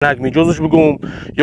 Миҷозаш бугум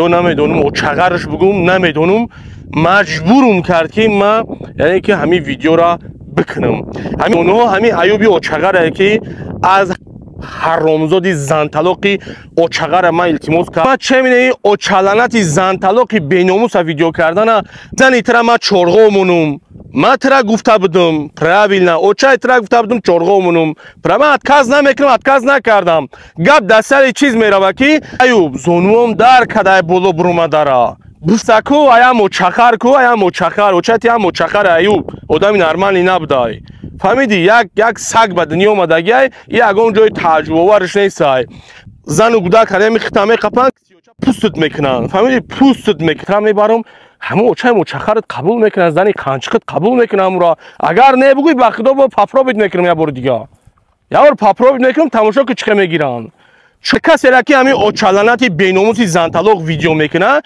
ё намедонум, очағараш бугум, намедонум, маҷбурум кард, ки ма, яъне ки, ҳамин видеора бикунам. Ҳамин ҳамин Аюби очағарае, ки аз ҳаромзоди занталоқи очағара ман илтимос кардам. Че минаи очаланати занталоқи беномуса видео кардана? Зани тира ма чорғо монум. Ма тира гуфта будум, правильно, очаи тира гуфта будум, чорғо монум. Ман отказ намекунам, отказ накардам. Гап дар сари чиз мерава, ки Аюб зонуом дар кадай боло бурумадара бусаку аям очахар ку, аям очахар, очати ям очахар. Аюб одами нормалӣ набудай, фаҳмидӣ? Як саг ба дунё омадагиай и ягон ҷои тааҷҷубоварш нестай. Зану гудак ҳарами хита меқапанд, пустут мекунанд, фаҳмидӣ? Пустут мекунанд. Мебарам, ҳамон очаи мочахарат қабул мекунад, зани қанчиқит қабул мекунад ҳамуро. Агар не, бугӯй, ба худо, бо попробовать мекунам, як бори дига, як бор попробовать мекунам, тамошо ки чиқа мегиранд. Касера ки ҳамин очаланати беномуси занталоқ видео мекунад,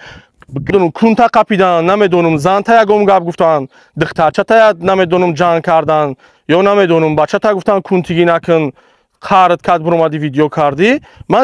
кунта қапидан, намедонум, занта ягон гап гуфтан, духтарчата, намедонум, ҷанг кардан ё намедонум, бачата гуфтан, кунтигӣ накун, қарт кад, буромадӣ, видео кардӣ, ман